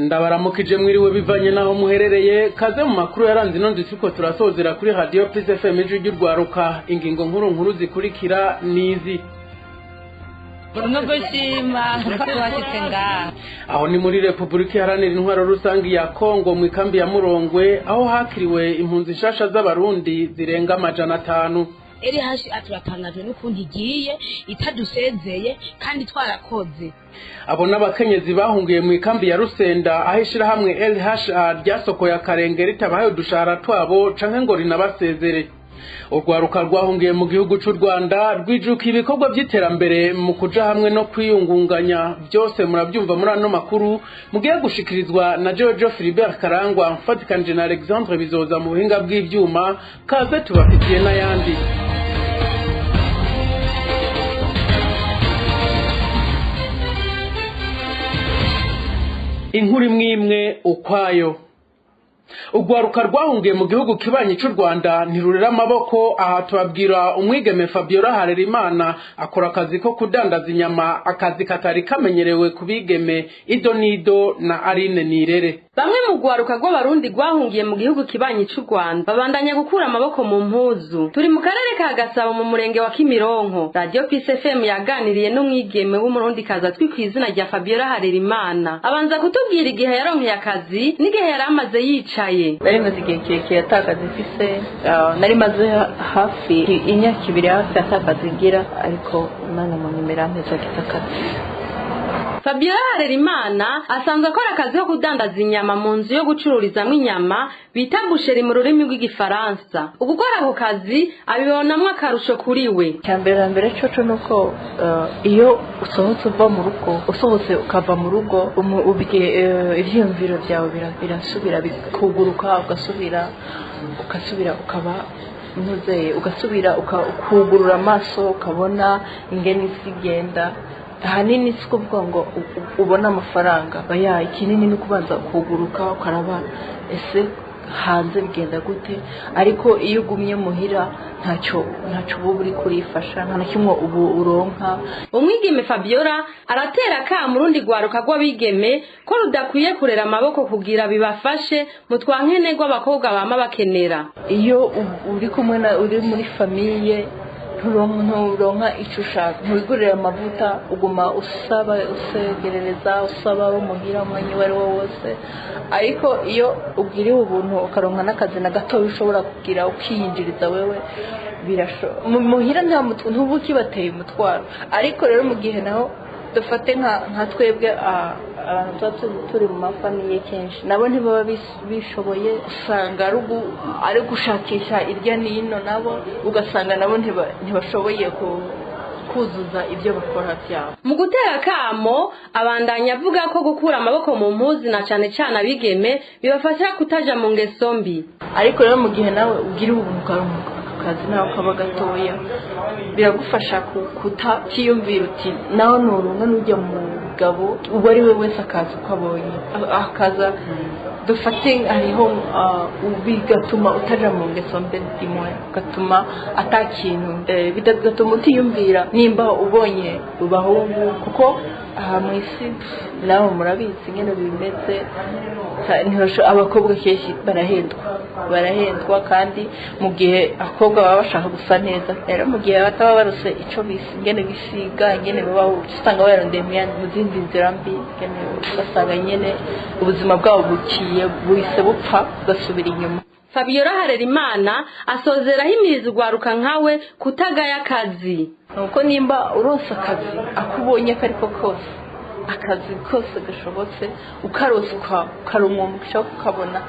Ndabaramukije mwiriwe bivanye naho muherereye, kaze mu makuru yaranze ino ndwi turiko turasozera kuri Radio Plus FM Ijwi ry'Urwaruka. Ingingo nkuru nkuru zikurikira nizi: No gushima ko twashitse ngaha. Aho ni muri Repubulika Iharanira Intwaro Rusangi ya Kongo, mu ikambi ya Murongwe, aho hakiriwe impunzi nshasha z'Abarundi zirenga 500. Eri hashi turatangajwe n'ukuntu igiye itadusezeye kandi twarakoze. Abo n'abakenyezi bahungiye mu ikambi ya Rusenda, aho ishirahamwe LHA ryasokoye akarenge ritabahaye udushahara twabo canke ngo rinabasezere. Urwaruka rwahungiye mu gihugu c'u Rwanda rwijuka ibikorwa vy'iterambere mu kuja hamwe no kwiyungunganya. Byose murabyumva muri ano makuru mugiye gushikirizwa na Jojo Philibert Karangwa, mfatikanije na Alexandre Bizoza mu buhinga bw'ivyuma. Kaze, tubafitiye n'ayandi. Inkuru imwe imwe ukwayo. Urwaruka rwahungiye mu gihugu kibanyi c'u Rwanda ntirurera amaboko. Aha tubabwira umwigeme Fabiola Harerimana, akora akazi ko kudandaza inyama, akazi katari kamenyerewe ku bigeme. Ido nido na Aline Nirere. Bamwe mu rwaruka rw'Abarundi rwahungiye mu gihugu kibanyi c'u Rwanda babandanya gukura amaboko mu mpuzu. Turi mu karere ka Gasabo, mu murenge wa Kimironko. Radio Peace FM yaganiriye n'umwigeme w'Umurundikazi azwi ku izina rya Fabiola Harerimana. Abanza kutubwira igihe yaronkeye akazi n'igihe yari amaze yicaye. Nari maze igihe kirekire atakazi mfise, nari maze hafi imyaka 2 hafi atakazi ngira, ariko Imana mu nyuma irampeza akazi. Fabiola Harerimana asanzwe akora akazi ko kudandaza inyama mu nzu yo gucururizamwo inyama bita boucherie mu rurimi rw'Igifaransa. Ugukora ako kazi abibonamwo akarusho kuri we. Icya mbere na mbere coco ni uko iyo usohotse uva mu rugo, usohotse ukava mu rugo, ivyiyumviro byawe birasubira bikuguruka, ugasubira ukaba ntuzeye, ugasubira ukugurura amaso, ukabona ingene isi igenda. Ahanini si ukuvuga ngo ubone amafaranga baya, ikinini ni ukubanza kuguruka ukaraba ese hanze bigenda gute. Ariko iyo ugumye muhira ntacyo uba uri kurifasha, nta na kimwe ubu uronka. Umwigeme Fabiola aratera akamo urundi rwaruka rw'abigeme ko rudakwiye kurera amaboko kugira bibafashe mu twankenerwa abakobwa bama bakenera. Iyo uri kumwe na uri muri famille, nturonka icyo ushaka, ntiwigurire amavuta, uguma usaba, usegerereza, usaba abo muhira umwanya uwo ari wo wose. Ariko iyo ugiriwe ubuntu ukaronka n'akazi na gatoya ushobora kugira ukiyinjiriza wewe, muhira nta mutwe ntuba ukibateye umutwaro. Ariko rero mu gihe naho dufate nka twebwe abantu tuba turi mu ma famille, kenshi nabo ntibaba bishoboye, usanga ari gushakisha irya n'ino, nabo ugasanga nabo ntibashoboye kuzuza ibyo bakora byabo. Mu gutera akamo, abandanya avuga ko gukura amaboko mu mpuzu, na cane cane abigeme, bibafasha kutaja mu ngeso mbi. Ariko rero mu gihe nawe ugira ubuntu ukaronka akazi nawe kaba gatoya, biragufasha kutakiyumvira uti nawe nurunga n'ujya mu mugabo uwo ari we wese akaza uko abonye akaza, dufate hariho bigatuma utaja mu ngeso mbi dimwe, ugatuma atakintu bigatuma utiyumvira nimba ubonye bahungu, kuko aha mu isi nawe murabizi ingene bimeze. Abakobwa kenshi barahendwa, kandi mu gihe abakobwa baba bashaka gusa neza, rero mu gihe bataba barose ico ingene bisiga, ingene baba, usanga barondeye mu zindi nzira mbi, ugasanga nyene ubuzima bwabo buciye buhise bupfa, bugasubira inyuma. Fabiola Harerimana asozera ahimiriza urwaruka nkawe kutagaya akazi. Nuko nimba uronse akazi akubonye akariko kose, akazi kose gashobotse, ukaronse ukaronka umugisha wo kukabona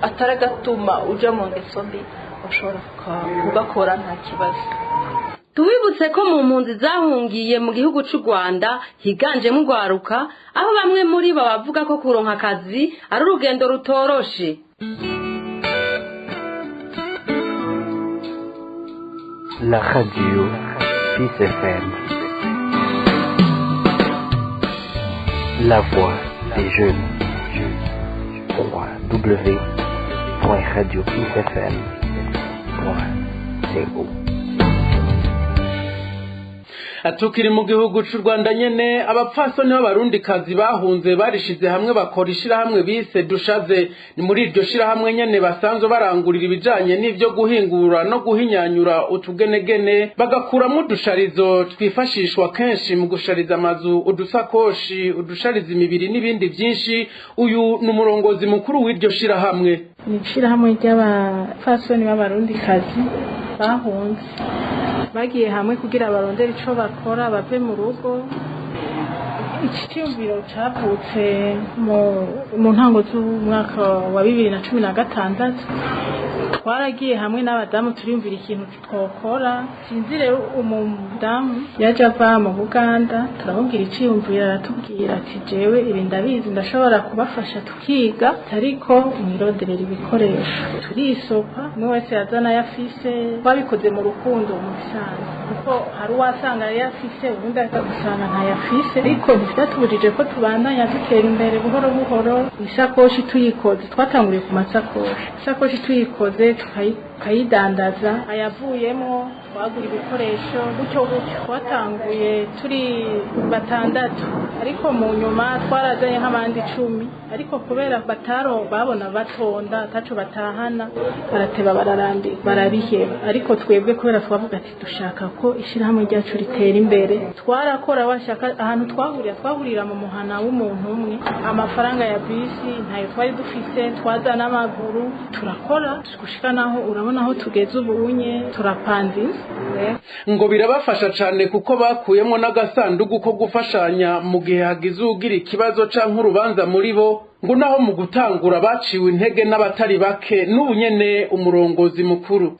ataragatuma uja mu ngeso mbi, ushobora kugakora nta kibazo. Tubibutse ko mu mpunzi zahungiye mu gihugu c'u Rwanda higanjemo urwaruka, aho bamwe muri bo bavuga ko kuronka akazi ari urugendo rutoroshe. La radio Peace FM. La voix des jeunes. www.radiopeacefm.co. Tukiri mu gihugu c'u Rwanda nyene, abapfasoni b'abarundikazi bahunze barishize hamwe bakora ishirahamwe bise Dushaze. Ni muri iryo shirahamwe nyene basanzwe barangurira ibijanye n'ivyo guhingura no guhinyanyura utugenegene, bagakuramwo udusharizo twifashishwa kenshi mu gushariza amazu, udusakoshi, udushariza imibiri n'ibindi vyinshi. Uyu ni umurongozi mukuru w'iryo shirahamwe. Ni ishirahamwe ry'abapfasoni b'abarundikazi bahunze, bagiye hamwe kugira barondere ico bakora bave mu rugo. Iki cyiyumviro cavutse mu ntango z'umwaka wa 2016. Twaragiye hamwe n'abadamu turiyumvira ikintu twokora. Sinzi rero, umudamu yaje ava mu Buganda, turamubwira iciyumviro, aratubwira ati: "Jewe ibi ndabizi, ndashobora kubafasha tukiga, ariko mwironderera ibikoresho." Turisopa, umwe wese yazana ayo afise. Twabikoze mu rukundo mu bisanzwe, kuko hari uwasanga yari afise, ubundi akagusanga ntayafise, ariko ntivyatubujije ko tubandanya dutera imbere buhoro buhoro. Isakoshi tuyikoze, twatanguriye ku masakoshi, isakoshi tuyikoze tukayidandaza, ayavuyemo twagura ibikoresho, gutyo gutyo. Twatanguye turi batandatu, ariko mu nyuma twarazanye nk'abandi 10, ariko kubera bataro babona batonda ataco batahana, barateba bararambirwa barabiheba. Ariko twebwe kubera twavuga ati dushaka ko ishirahamwe ryacu ritera imbere, twarakora. Washaka ahantu twahurira, twahurira mu muhana w'umuntu umwe. Amafaranga ya bisi ntayo twari dufise, twaza n'amaguru, turakora gushika naho urabona aho tugeze ubunye, turapanze inzu. Ngo birabafasha cane kuko bakuyemo n'agasandugu ko gufashanya mu gihe hagize ugira ikibazo canke urubanza muri bo. Ngo naho mu gutangura baciwe intege n'abatari bake, n'ubu nyene umurongozi mukuru.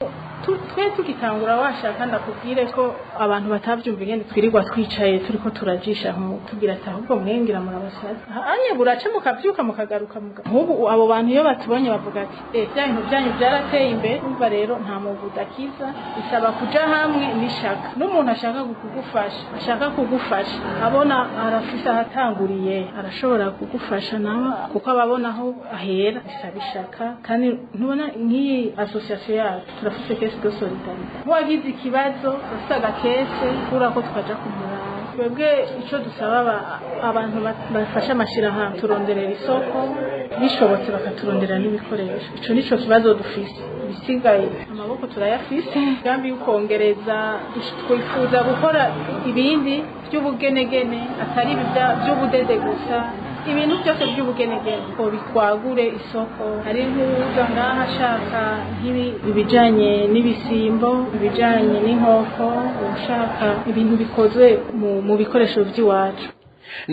Twe tugitangura, washaka ndakubwire ko abantu batavyumva ingene twirirwa twicaye turiko turajisha, tubwira ati: "Ahubwo mwengera murabasaza anye, buraca mukavyuka mukagaruka." Nk'ubu abo bantu iyo batubonye bavuga ati: "Eh, bya bintu byanyu byarateye imbere." Umva rero, nta muntu udakiza, bisaba kuja hamwe n'ishaka, n'umuntu ashaka kugufasha, ashaka kugufasha abona arafise ahatanguriye, arashobora kugufasha nawe kuko ababona aho ahera. Bisaba ishaka. Kandi ntubona nk'iyi association yacu, turafise caisse de solidarité, nk'uwagize ikibazo afise agakese kubura ko tukaja kumuraba. Twebwe ico dusaba abantu bafashe amashirahamwe, turonderera isoko, bishobotse bakaturondera n'ibikoresho. Ico nico kibazo dufise, ibisigaye amaboko turayafise. Imigambi y'ukongereza, twifuza gukora ibindi by'ubugenegene, atari ibi by'ubudede gusa, ibintu byose by'ubugenegene ngo bitwagure isoko. Hari nk'uza ngaha ashaka nk'ibi ibijanye n'ibisimbo, ibijanye n'inkoko, ushaka ibintu bikozwe mu bikoresho by'iwacu.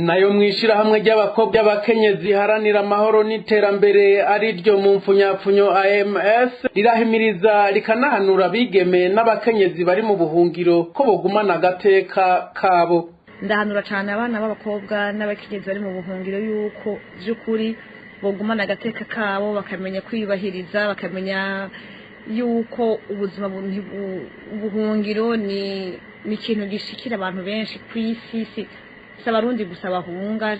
Nayo mwishirahamwe ry'abakobwa b'abakenyezi haranira amahoro n'iterambere, ari ryo mu mfunyapfunyo AMS, rirahimiriza rikanahanura abigeme n'abakenyezi bari mu buhungiro ko bogumana agateka kabo. Ndahanura cyane abana b'abakobwa n'abakenyezi bari mu buhungiro yuko by'ukuri bogumana agateka kabo, bakamenya kwiyubahiriza, bakamenya yuko ubuzima ubuhungiro ni ikintu gishikira abantu benshi ku isi. Si Abarundi gusa bahunga,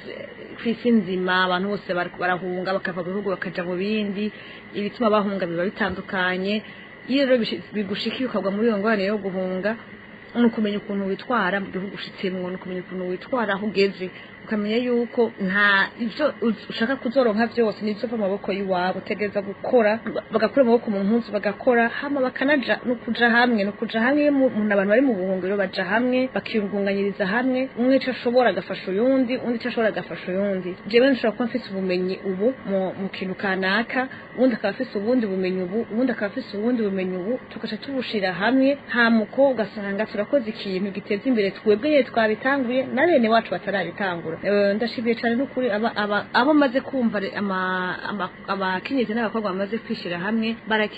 ku isi nzima abantu bose barahunga, bakava mu bihugu bakaja mu bindi. Ibituma bahunga biba bitandukanye. Iyo rero bigushikiye ukagwa muri iyo ngorane yo guhunga, ni ukumenya ukuntu witwara mu gihugu ushitsemwo, ni ukumenya ukuntu witwara aho ugeze, ukamenya yuko nta ivyo ushaka kuzoronka byose nivyo mu maboko y'iwabo. Utegereza gukora, bagakura amaboko mu mpuzu bagakora, hama bakanaja no kuja hamwe, no kuja hamwe. Iyo abantu bari mu buhungiro baja hamwe, bakiyungunganyiriza hamwe, umwe ico ashobora agafasha uyundi, undi ico ashobora agafasha uyundi. Jewe nshobora kuba mfise ubumenyi ubu mu kintu kanaka, uwundi akaba afise ubundi bumenyi ubu, uwundi akaba afise ubundi bumenyi ubu, tugaca tubushira hamwe, hamuko ugasanga turakoze ikintu giteza imbere twebwe nyene twabitanguye na bene wacu batarabitangura. Ndashimiye cyane n'ukuri abo maze kumva abakenyezi n'abakobwa bamaze kwishyira hamwe.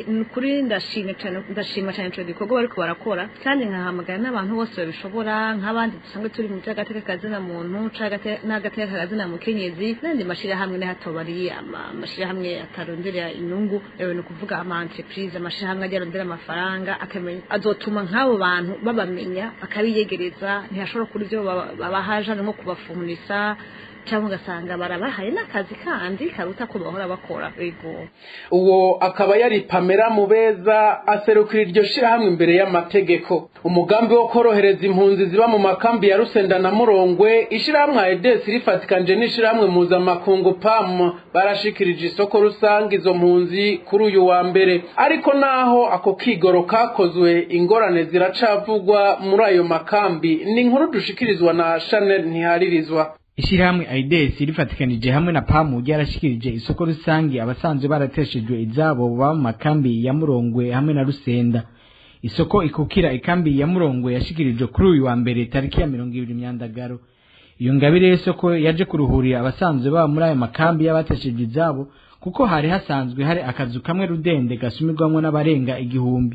Ni ukuri ndashima cyane, ndashima cyane ico gikorwa bariko barakora, kandi nkahamagara n'abantu bose babishobora, nk'abandi dusanzwe turi mu by'agateka kazina muntu canke n'agateka kazina mukenyezi n'andi mashirahamwe n'ahatobariye amashirahamwe atarondera inyungu, ni ukuvuga ama entreprise, amashirahamwe ajya arondera amafaranga, akamenya azotuma nk'abo bantu babamenya bakabiyegereza. Ntihashobora kuri ibyo babahaja nko kubafunisa. Cyangwa ugasanga barabahaye n'akazi kandi karuta ko bahora bakora. Ego. Uwo akaba yari Pamela Mubeza aserukira iryo shirahamwe imbere y'amategeko. Umugambi wo korohereza impunzi ziba mu makambi ya Rusenda na Murongwe, ishirahamwe AEDES rifatikanje n'ishirahamwe mpuzamakungu PAM barashikirije isoko rusange izo mpunzi kuri uyu wa mbere. Ariko naho ako kigoro kakozwe, ingorane ziracavugwa muri ayo makambi. Ni inkuru dushikirizwa na Chanel Ntiharirizwa. Ishirahamwe AIDS rifatikanije hamwe na PAM ryarashikirije isoko rusange abasanzwe barateshejwe izabo baba mu makambi ya Murongwe hamwe na Rusenda. Isoko ikukira ikambi ya Murongwe yashikirijwe kuri uyu wa mbere tariki ya 20 Myandagaro. Iyo ngabire y'isoko yaje kuruhurira abasanzwe baba muri ayo makambi y'abateshejwe izabo, kuko hari hasanzwe hari akazu kamwe rudende gasumirwamwo n'abarenga 1000.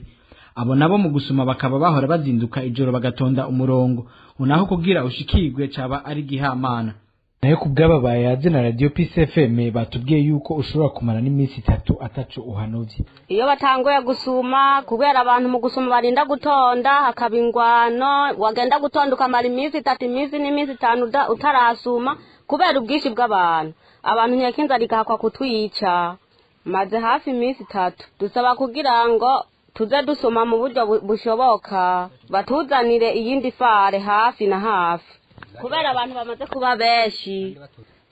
Abo nabo mu gusuma bakaba bahora bazinduka ijoro bagatonda umurongo, unaho kugira ushikirwe caba ari gihamana. Nayo kubwaba bayaze na Radio Peace FM batubwiye yuko ushobora kumara n'iminsi 3 ataco uhanovye. Iyo batanguye gusuma, kubera abantu mu gusuma barinda gutonda hakaba ingwano, wagenda gutonda ukamara iminsi 3, iminsi n'iminsi 5 utarasuma kubera ubwinshi bw'abantu. Abantu nyakinza rigahakwa kutwica. Maze hafi iminsi 3 dusaba kugira ngo tuze dusoma mu buryo bushoboka, batuzanire iyindi fare hafi na hafi kubera abantu bamaze kuba benshi.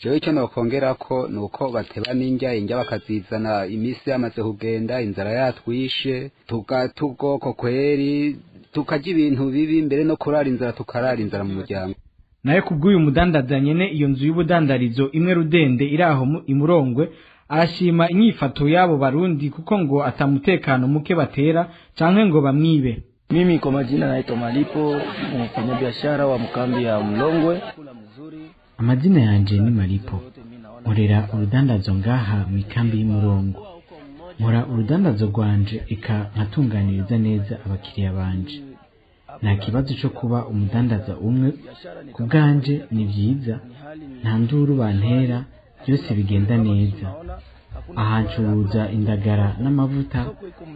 Jewe icyo nokongera ko nuko bateba n'indya, indya bakazizana iminsi yamaze kugenda, inzara yatwishe, tugatubwoko kweri, tukarya ibintu bibi, mbere no kurara inzara tukarara inzara mu muryango. Nayo kubw'uyu mudandaza nyene iyo nzu y'ubudandarizo imwe rudende iraho imurongwe arashima inyifato yabo Barundi, kuko ngo atamutekano muke batera canke ngo bamwibe. Mimi kwa majina naitwa Malipo, mfanyabiashara wa mkambi ya Mlongwe. Amazina yanje ni Malipo, nkorera urudandazo ngaha mu ikambi y'Umurongo. Nkora urudandazo rwanje eka nkatunganiriza neza abakiriya banje. Nta kibazo cyo kuba umudandaza umwe ku bwanje ni byiza, nta nduru bantera, byose bigenda neza. Aha ncuruza indagara n'amavuta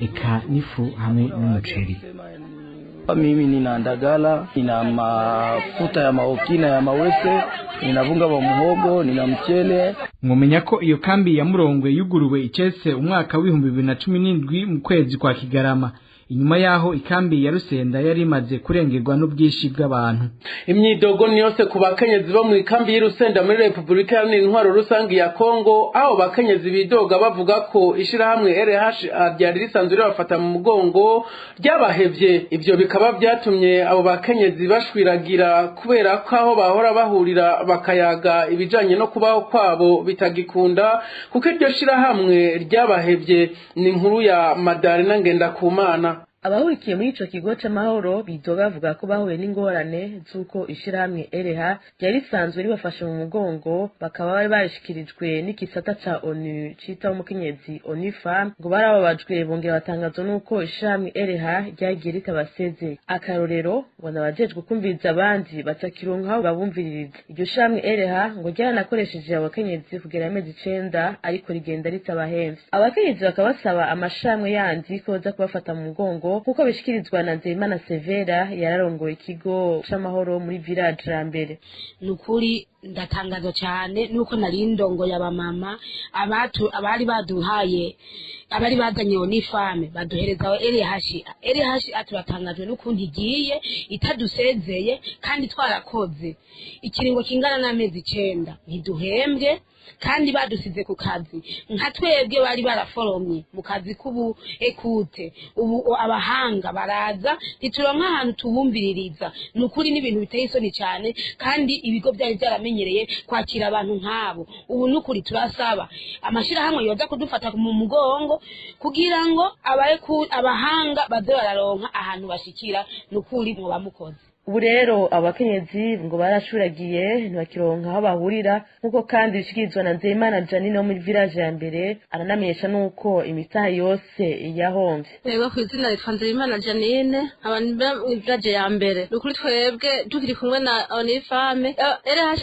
eka n'ifu hamwe n'umuceri. Mimi nina ndagala, nina mafuta ya maokina ya mawese, nina bunga wa muhogo, nina mchele. Mwomenya ko iyo kambi ya Murongwe yuguruwe icese umwaka w'ibihumbi 2017 mu kwezi kwa Kigarama. Inyuma yaho ikambi ya Rusenda yari imaze kurengerwa n'ubwishi bw'abantu. Imyidogo ni yose ku bakenyezi bo mu ikambi y'Urusenda muri Republika Iharanira Intwaro Rusange ya Kongo, aho bakenyezi bidoga bavuga ko ishirahamwe RHA ryari risanzwe ribafata mu mugongo ryabahevye. Ivyo bikaba byatumye abo bakenyezi bashwiragira kubera ko aho bahora bahurira bakayaga ibijanye no kubaho kwabo bitagikunda, kuko iryo shirahamwe ryabahevye. Ni inkuru ya Madarina Ngendakumana. Abahurikiye muri ico kigo c'amahoro bidoga bavuga ko bahuye n'ingorane z'uko ishirahamwe RH ryari risanzwe ribafashe mu mugongo, bakaba bari barishikirijwe n'igisata ca ONU citaho umukenyezi ONU Femme, ngo barababajwe bongera batangazwa n'uko ishirahamwe RH ryagiye ritabasezeye. Akarorero ngo n'abajejwe kumviriza abandi batakironka aho babumviririza. Iryo shirahamwe RH ngo ryaranakoresheje abakenyezi kugera amezi 9 ariko rigenda ritabahemvye. Abakenyezi bakaba basaba amashirahamwe yandi ko baza kubafata mu mugongo, kuko bishikirizwa na Nzeyimana Severa yararongoye ikigo c'amahoro muri village ya mbere. Nukuri ndatangaza cyane nuko nari ndongo y'abamama abatu abari baduhaye abari bazanye ONU-Femmes baduhereza RH aturatangajwe n'ukuntu igiye itadusezeye kandi twarakoze ikiringo kingana n'amezi 9 ntiduhembwe kandi badusize ku kazi nka twebwe bari baraforomye mu kazi kubu ekute ubu abahanga baraza ntituronka ahantu tubumviririza. Nukuri n'ibintu biteye isoni cyane kandi ibigo byari byaramenyereye kwakira abantu nk'abo. Ubu nukuri turasaba amashirahamwe yoza kudufata mu mugongo kugira ngo abahanga baze bararonka ahantu bashikira. Nukuri mu bamukoze. Ubu rero abakenyezi ngo barashuragiye ntibakironka aho bahurira, nkuko kandi bishikirizwa na Nzeyimana Janine wo muri village ya mbere. Aranamenyesha nuko imitahe yose yahomvye. Yego, ku izina ritwa Nzeyimana Janine, abantu muri village ya mbere. Nukuri twebwe tukiri kumwe na ONU-Femmes RH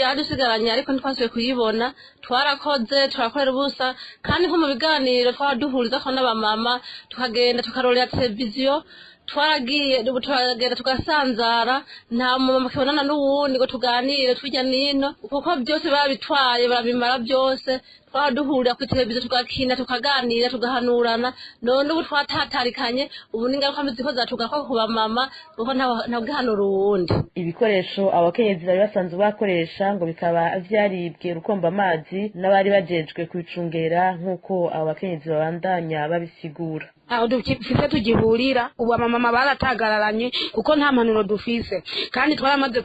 yadusigaranye, ariko ntitwasubiye kuyibona. Twarakoze turakorera ubusa, kandi nko mu biganiro twaduhurizako n'abamama tukagenda tukarorera televiziyo Twaragiye ubu turagenda tugasanzara, nta mumama kibonana n'uwundi ngo tuganire tujya nino, kuko byose babitwaye barabimara byose. Twara duhurira ku televiziyo, tugakina, tukaganira, tugahanurana. None ubu twatatarikanye. Ubu n'ingaruka mbi ziko zatugaruka ku bamama, kuko ntabwo uwundi. Ibikoresho abakenyezi bari basanzwe bakoresha ngo bikaba vyaribwe rukomba amazi n'abari bajejwe kubicungera, nk'uko abo bakenyezi babandanya babisigura. Aho dufise tugihurira ubu, abamama baratagararanye kuko nta mpanuro dufise, kandi twaramaze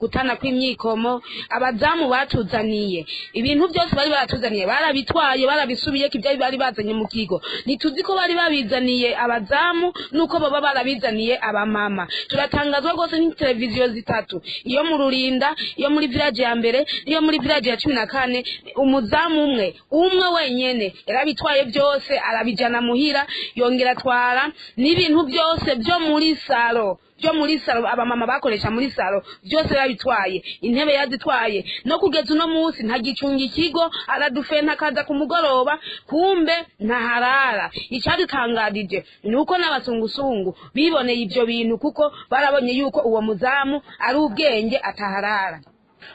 gutana kw'imyikomo. Abazamu batuzaniye ibintu byose bari baratuzaniye barabitwaye, barabisubiyeko. Ibyo bari bazanye mu kigo ntituzi ko bari babizaniye abazamu nuko baba barabizaniye abamama. Turatangazwa rwose n'iteleviziyo zitatu, iyo mu Rurinda, iyo muri village ya mbere, iyo muri village ya 14. Umuzamu umwe umwe wenyene yarabitwaye byose, arabijana muhira, yongera atwara n'ibintu byose byo muri salon abamama bakoresha muri salon, byose yarabitwaye. Intebe yazitwaye. No kugeza uno munsi ntagicunga ikigo, aradufenta akaza ku mugoroba, kumbe ntaharara. Icyadutangarije ni uko n'abasungusungu biboneye ibyo bintu, kuko barabonye yuko uwo muzamu ari ubwenge ataharara.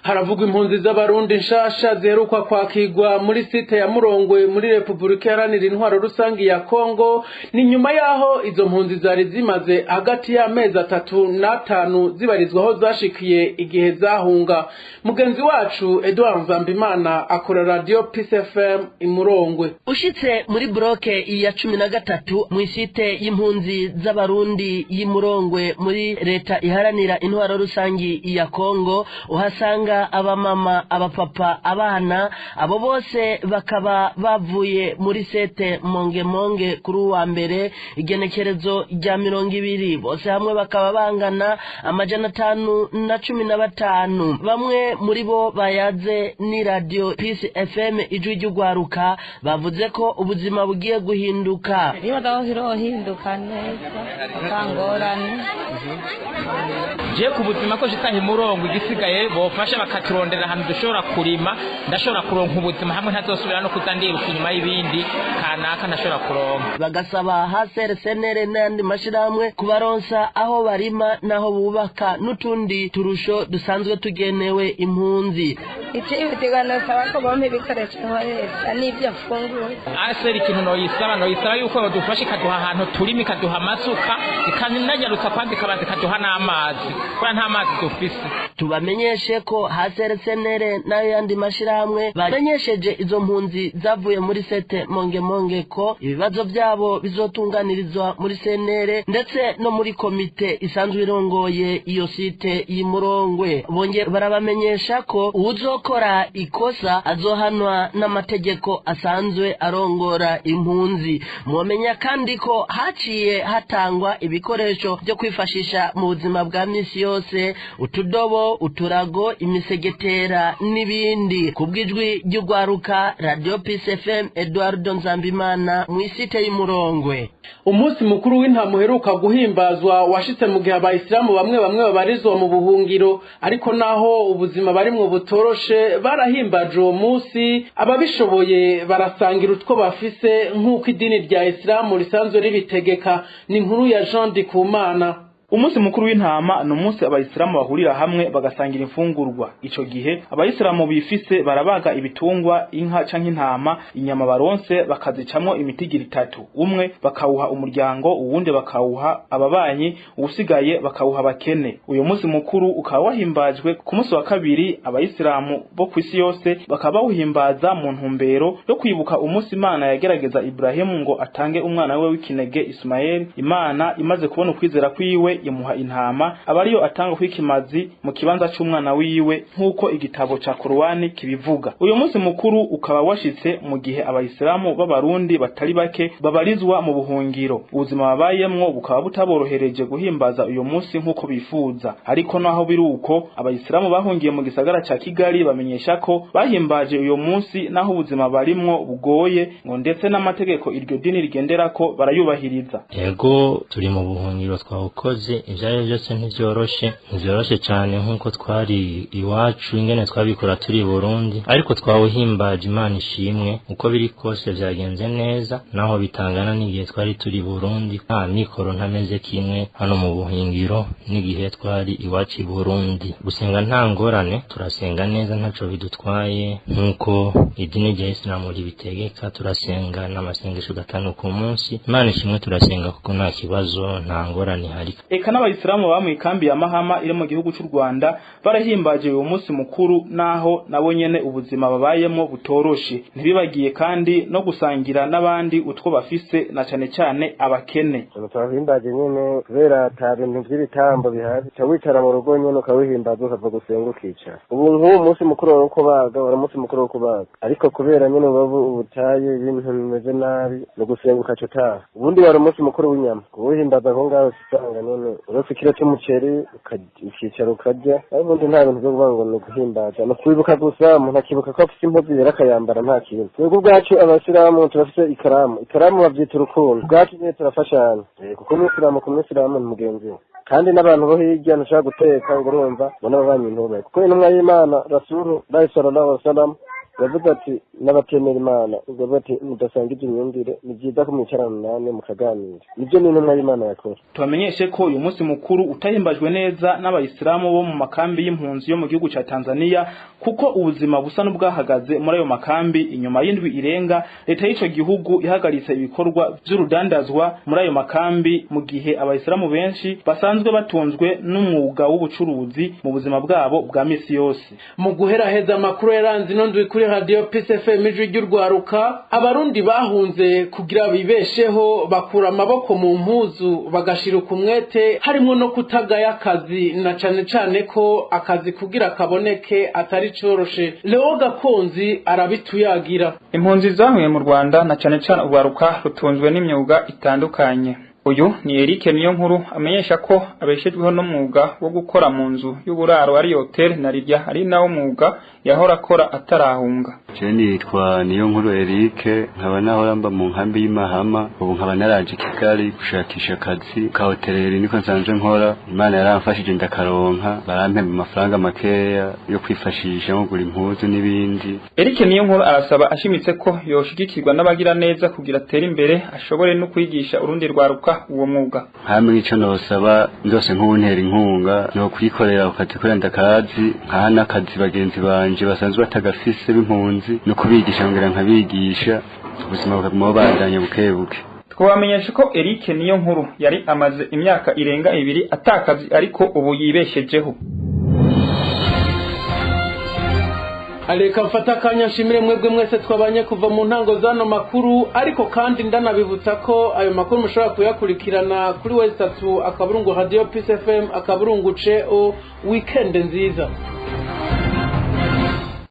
Haravugwa impunzi z'Abarundi nshasha ziheruka kwakirwa muri site ya Murongwe muri Repubulika Iharanira Intwaro Rusange ya Kongo. Ni nyuma yaho izo mpunzi zari zimaze hagati y'amezi 3 n'5 zibarizwa aho zashikiye igihe zahunga. Mugenzi wacu Edouard Nzambimana akora Radio Peace FM Imurongwe. Ushitse muri bloc ya 13 mu isite y'impunzi z'Abarundi y'Imurongwe muri Leta Iharanira Intwaro Rusangi ya Kongo, uhasanga abamama, abapapa, abana, abo bose bakaba bavuye muri sete Monge Monge kuri uwa mbere, igenekerezo rya 20. Bose hamwe bakaba bangana 515. Bamwe muri bo bayaze ni Radio Peace FM, Ijwi ry'Ugwaruka, bavuze ko ubuzima bugiye guhinduka. Riba hirohinduka neza atangorane. Je ku buzima ko shitahe Murongo, igisigaye bofasha bakaturondera ahantu dushobora kurima, ndashobora kuronka ubuzima hamwe ntazosubira no kuza ndiruka inyuma y'ibindi kanaka ntashobora kuronka. Bagasaba HCR, CNL n'ayandi mashirahamwe kubaronsa aho barima n'aho bubaka n'utundi turusho dusanzwe tugenewe impunzi. Icyihutirwa nasaba ko bompa ibikoresho nkoresha n'ibyo mfungura. HCR ikintu noyisaba yuko yodufasha ikaduha ahantu turima, ikaduha amasuka, ikananyarutsa kwanza ikabanza ikaduha n'amazi, kubera nta mazi dufise. Tubamenyeshe ko HCR, CNL n'ayandi mashirahamwe bamenyesheje izo mpunzi zavuye muri sete Monge Monge ko ibibazo byabo bizotunganirizwa muri CNL ndetse no muri komite isanzwe irongoye iyo site y'Imurongwe. Bongeye barabamenyesha ko uwuzokora ikosa azohanwa n'amategeko asanzwe arongora impunzi. Mwomenya kandi ko haciye hatangwa ibikoresho byo kwifashisha mu buzima bwa misi yose: utudobo, uturago, imisegetera n'ibindi. Kubw'Ijwi ry'Ugwaruka, Radio Peace FM, Eduardo Nzambimana mu isite y'Imurongwe. Umunsi mukuru w'intama uheruka guhimbazwa washitse mu gihe abayisilamu bamwe bamwe babarizwa mu buhungiro, ariko naho ubuzima barimwo butoroshe, barahimbaje uwo munsi. Ababishoboye barasangira utwo bafise nk'uko idini rya Isilamu risanzwe ribitegeka. Ni inkuru ya Jean Dikumana. Umunsi mukuru w'intama ni umunsi abayisilamu bahurira hamwe bagasangira imfungurwa. Ico gihe abayisilamu bifise barabaga ibitungwa, inka canke intama, inyama baronse bakazicamwo imitigiri itatu. Umwe bakawuha umuryango, uwundi bakawuha ababanyi, uwusigaye bakawuha abakene. Uyu munsi mukuru ukaba wahimbajwe ku munsi wa kabiri, abayisilamu bo kw'isi yose bakaba bawuhimbaza mu ntumbero yo kwibuka umunsi Imana yagerageza Ibrahimu ngo atange umwana we w'ikinege Ismael. Imana imaze kubona ukwizera kwiwe, imuha intama aba ariyo atanga kwikimazi mu kibanza c'umwana wiwe, nk'uko igitabo ca Korowani kibivuga. Uyu munsi mukuru ukaba washitse mu gihe abayisilamu b'Abarundi batari bake babarizwa mu buhungiro, ubuzima babayemwo bukaba butaborohereje guhimbaza uyu munsi nk'uko bifuza. Ariko naho biri uko, abayisilamu bahungiye mu gisagara ca Kigali bamenyesha ko bahimbaje uyu munsi naho ubuzima barimwo bugoye, ngo ndetse n'amategeko iryo dini rigenderako barayubahiriza. Ego, turi mu buhungiro, twawukoze. bimeze ivyo ari byose ntivyoroshe cyane nk'uko twari iwacu ingene twabikora turi i Burundi, ariko twawuhimbaje Imana ishimwe uko biri kose vyagenze neza, naho bitangana n'igihe twari turi i Burundi. Nta mikoro ntameze kimwe hano mu buhingiro n'igihe twari iwacu i Burundi. Gusenga nta ngorane, turasenga neza ntaco bidutwaye nk'uko idini rya Isilamu ribitegeka. Turasenga n'amasengesho 5 ku munsi. Imana ishimwe turasenga kuko nta kibazo, nta ngorane ihari. Eka n'abayisilamu baba mu ikambi ya Mahama iri mu gihugu c'u Rwanda barahimbaje uyu munsi mukuru, naho nabo nyene ubuzima babayemo butoroshe. Ntibibagiye kandi no gusangira n'abandi utwo bafise, na cane cane abakene. Turahimbaje nyene kubera ata bintu vy'ibitambo bihari, uca wicara mu rugo nyene ukawihimbaza ukava gusenga ukicara. Ubu nk'uwo munsi mukuru wo kubaga wari umunsi mukuru wo kubaga, ariko kubera nyene uba ubutaye ibintu bimeze nabi ni ugusenga ukaca utaha. Ubundi wari umunsi mukuru w'inyama, kuwuhimbaza aho ngaho usanga nyene urose ikiro c'umuceri ukicara ukarya. Ubundi nta bintu vyo kuvuga ngo ni uguhimbaza, ni ukwibuka gusa, umuntu akibuka ko afise impuzu yera akayambara nta kintu. Twebwe ubwacu abasilamu turafise ikaramu bavyita urukundo, ubwacu nyene turafashanya kuko umwisilamu ku mwisilamu ni mugenzi we, kandi n'abantu bo hirya ntushobora guteka ngo urumva ngo n'ababanyi ntubaye, kuko intumwa y'Imana Rasulu Lahi sallallahu alaihi wasallam yavuze ati n'abatemera Imana yavuze ati mudasangije imyumvire ni byiza ko mwicarana namwe mukaganira. Nibyo ni intumwa y'Imana yakora. Tubamenyeshe ko uyu munsi mukuru utahimbajwe neza n'abayisilamu bo mu makambi y'impunzi yo mu gihugu ca Tanzania, kuko ubuzima busa n'ubwahagaze muri ayo makambi inyuma y'indwi irenga leta y'ico gihugu ihagaritse ibikorwa vy'urudandazwa muri ayo makambi, mu gihe abayisilamu benshi basanzwe batunzwe n'umwuga w'ubucuruzi mu buzima bwabo bwa misi yose. Mu guheraheza amakuru yaranze ino ndwi kuri Radio Peace FM ijwi ry'urwaruka, abarundi bahunze kugira bibesheho bakura amaboko mu mpuzu bagashira umwete, harimo no kutagaya akazi, na cane cane ko akazi kugira kaboneke atari coroshe. Leo Gakunzi arabituyagira. Impunzi zahuye mu Rwanda na cane cane urwaruka rutunzwe n'imyuga itandukanye. Uyu ni Eric Niyonkuru amenyesha ko abeshejweho n'umwuga wo gukora mu nzu y'uburaro ari hotel na Rirya, ari nawo mwuga yahora akora atarahunga. Je nitwa Niyonkuru Eric, nkaba nahora mba mu nkambi y'Imahama, ubu nkaba naraje Kigali gushakisha akazi ka hoteleri niko nsanzwe nkora. Imana yaramfashije ndakaronka, barampemba amafaranga makeya yo kwifashisha nko kugura impuzu n'ibindi. Eric Niyonkuru arasaba ashimitse ko yoshigikirwa n'abagira neza kugira atere imbere, ashobore no kwigisha urundi rwaruka uwo mwuga. Hamwe ico nosaba ndose nk'untera inkunga no kwikorera ukazi ndakazi nkaha n'akazi bagenzi banje basanzwe batagafise b'impunzi, no kubigisha ngira nkabigisha ubuzima bukaguma bubandanya bukebuke. Twabamenyesha ko Eric Niyonkuru yari amaze imyaka irenga 2 atakazi, ariko ubu yibeshejeho. Aleka mfata kanya nshimire mwebwe mwese twabanye kuva mu ntango zano makuru, ariko kandi ndanabibutsa ko ayo makuru mushobora kuyakurikirana kuri website akaburungu Radio Peace FM akaburungu co. Weekend nziza.